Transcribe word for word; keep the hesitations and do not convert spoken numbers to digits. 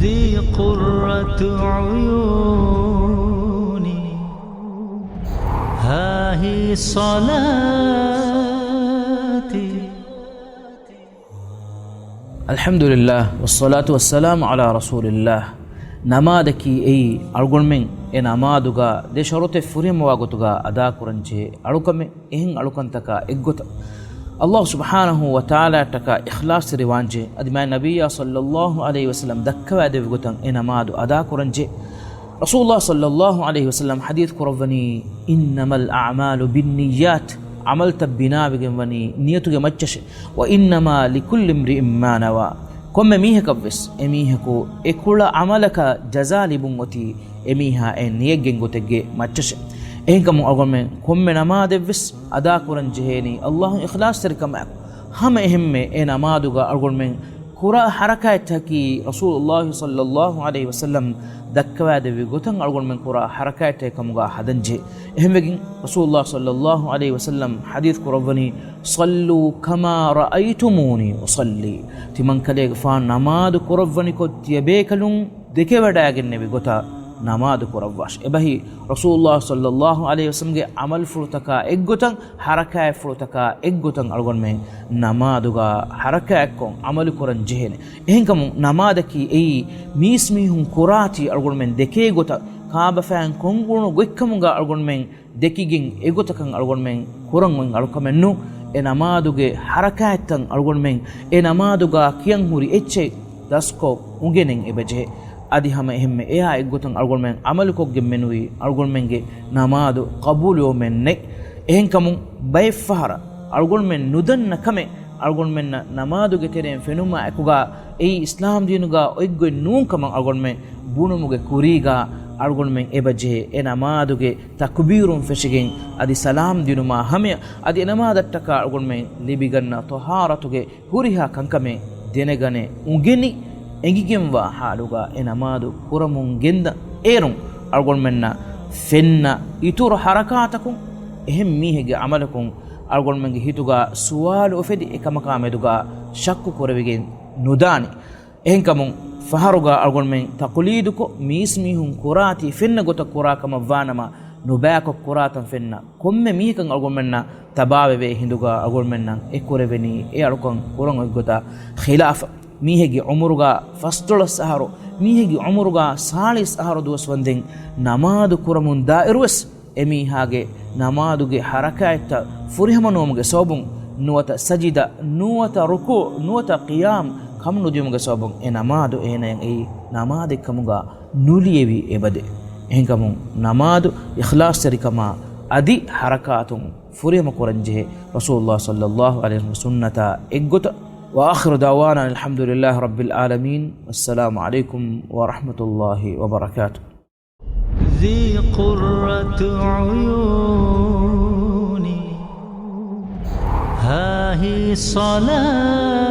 ذي قرة عيوني، ها هي صلاتي. އަލްޙަމްދުލިއްލާހް، ވައްޞަލާތު ވައްސަލާމު ޢަލާ ރަސޫލިއްލާހް. ނަމާދަކީ އެއީ، އަޅުގަނޑުމެން އެ ނަމާދުގަ ދެ ޝަރުޠެއް ފުރިހަމަވާ ގޮތުގަ އަދާކުރަންޖެހޭ އަޅުކަމެއް. އެހެން އަޅުކަންތަކާ އެއްގޮތަށް ﷲ ސުބްޙާނަހޫ ވަތަޢާލާއަށްޓަކާ އިޚްލާޞްތެރިވާންޖެހޭ. އަދި މާތް ނަބިއްޔާ ޞައްލައްލާހު ޢަލައިހި ވަސައްލަމް ދައްކަވާދެއްވި ގޮތަށް އެ ނަމާދު އަދާކުރަންޖެހޭ. ރަސޫލުﷲ ޞައްލައްލާހު ޢަލައިހި ވަސައްލަމް ޙަދީޘް ކުރައްވަނީ، إنما الأعمال بالنيات، ޢަމަލުތައް ބިނާވެގެން ވަނީ ނިޔަތުގެ މައްޗަށޭ. وإنما لكل امرئ ما نوى. ކޮންމެ މީހަކަށްވެސް އެމީހަކު އެ ކުޅަ ޢަމަލަކަށް ޖަޒާ ލިބުން އޮތީ އެމީހާ އެ ނިޔަތްގެން ގޮތެއްގެ މައްޗަށޭ. އެހެންކަމުން އަޅުގަނޑުމެން ކޮންމެ ނަމާދެއްވެސް އަދާކުރަން ޖެހޭނީ ﷲ އިޚްލާޞްތެރިކަމާއެކު. ހަމަ އެހެންމެ އެ ނަމާދުގަ އަޅުގަނޑުމެން ކުރާ ޙަރަކާތްތަކީ ރަސޫލުﷲ ޞައްލައްލާހު ޢަލައިހި ވަސައްލަމް ދައްކަވާދެއްވި ގޮތަށް އަޅުގަނޑުމެން ކުރާ ޙަރަކާތްތަކެއް ކަމުގަ ހަދަންޖެހޭ. އެހެންވެގެން ރަސޫލުﷲ ޞައްލައްލާހު ޢަލައިހި ވަސައްލަމް ޙަދީޘް ކުރައްވަނީ، صلوا كما رأيتموني أصلي. ތިމަންކަލޭގެފާނު ނަމާދު ކުރައްވަނިކޮށް ތިޔަބޭކަލުން ދެކެވަޑައިގެންނެވި ގޮތަށް ނަމާދު ކުރައްވާށި. އެބަހީ، ރަސޫލުﷲ ޞައްލައްލާހު ޢަލައިހި ވަސައްލަމްގެ ޢަމަލުފުޅުތަކާ އެއްގޮތަށް، ޙަރަކާތްފުޅުތަކާ އެއްގޮތަށް އަޅުގަނޑުމެން ނަމާދުގަ ޙަރަކާތްކޮށް ޢަމަލު ކުރަން ޖެހޭނެ. އެހެންކަމުން ނަމާދަކީ އެއީ، މީސްމީހުން ކުރާތީ އަޅުގަނޑުމެން ދެކޭ ގޮތަށް، ކާބަފައިން ކޮންގުޅުނު ގޮތްކަމުގަ އަޅުގަނޑުމެން ދެކިގެން އެގޮތަކަށް އަޅުގަނޑުމެން ކުރަން އޮތް އަޅުކަމެއް ނޫން. އެ ނަމާދުގެ ޙަރަކާތްތައް އަޅުގަނޑުމެން އެ ނަމާދުގަ ކިޔަން ހުރި އެއްޗެއް ދަސްކޮށް އުނގެނެން އެބަޖެހޭ. އަދި ހަމަ އެހެންމެ އެއާ އެއްގޮތަށް އަޅުގަނޑުމެން ޢަމަލުކޮށްގެން މެނުވީ އަޅުގަނޑުމެންގެ ނަމާދު ޤަބޫލުވުމެއް ނެތް. އެހެންކަމުން ބައެއްފަހަރަށް އަޅުގަނޑުމެން ނުދަންނަ ކަމެއް އަޅުގަނޑުމެންނަށް ނަމާދުގެ ތެރެއިން ފެނުމާ އެކުގަ އެއީ އިސްލާމް ދީނުގަ އޮތްގޮތް ނޫން ކަމަށް އަޅުގަނޑުމެން ބުނުމުގެ ކުރީގަ އަޅުގަނޑުމެން އެބަޖެހޭ އެ ނަމާދުގެ ތަކުބީރުން ފެށިގެން އަދި ސަލާމް ދިނުމާ ހަމަޔަށް އަދި އެ ނަމާދަށްޓަކާ އަޅުގަނޑުމެން ލިބިގަންނަ ޠަހާރަތުގެ ހުރިހާ ކަންކަމެއް ދެނެގަނެ އުނގެނި އެނގިގެންވާ ޙާލުގަ އެ ނަމާދު ކުރަމުން ގެންދަން އޭރުން އަޅުގަނޑުމެންނަށް ފެންނަ އިތުރު ޙަރަކާތަކުން އެހެން މީހެއްގެ ޢަމަލަކުން އަޅުގަނޑުމެންގެ ހިތުގަ ސުވާލު އުފެދި އެކަމަކާ މެދުގަ ޝައްކު ކުރެވިގެން ނުދާނެ. އެހެންކަމުން ފަހަރުގަ އަޅުގަނޑުމެން ތަޤުލީދުކޮށް މީސްމީހުން ކުރާތީ ފެންނަ ގޮތަށް ކުރާ ކަމަށް ވާނަމަ، ނުބައިކޮށް ކުރާތަން ފެންނަ ކޮންމެ މީހަކަށް އަޅުގަނޑުމެންނަށް ތަބާވެވޭ ހިނދުގަ އަޅުގަނޑުމެންނަށް އެކުރެވެނީ އެ އަޅުކަން ކުރަން އޮތް ގޮތަށް ޚިލާފަށް. މީހެއްގެ ޢުމުރުގަ ފަސްދޮޅަސް އަހަރު، މީހެއްގެ ޢުމުރުގަ ސާޅީސް އަހަރު ދުވަސް ވަންދެން ނަމާދު ކުރަމުން ދާއިރުވެސް އެމީހާގެ ނަމާދުގެ ޙަރަކާތްތައް ފުރިހަމަނުވުމުގެ ސަބަބުން، ނުވަތަ ސަޖިދަ، ނުވަތަ ރުކޫޢު، ނުވަތަ ޤިޔާމް ކަމުނުދިޔުމުގެ ސަބަބުން އެ ނަމާދު އޭނަޔަށް އެއީ ނަމާދެއްކަމުގަ ނުލިޔެވި އެބަދޭ. އެހެންކަމުން ނަމާދު އިޚްލާޞްތެރިކަމާ އަދި ޙަރަކާތުން ފުރިހަމަ ކުރަންޖެހޭ ރަސޫލުﷲ ޞައްލައްލާހު ޢަލައިހި ވަސައްލަމް ސުންނަތާ އެއްގޮތަށް. وآخر دعوانا أن الحمد لله رب العالمين. والسلام عليكم ورحمة الله وبركاته. ذي قرة عيوني، ها هي صلاتي.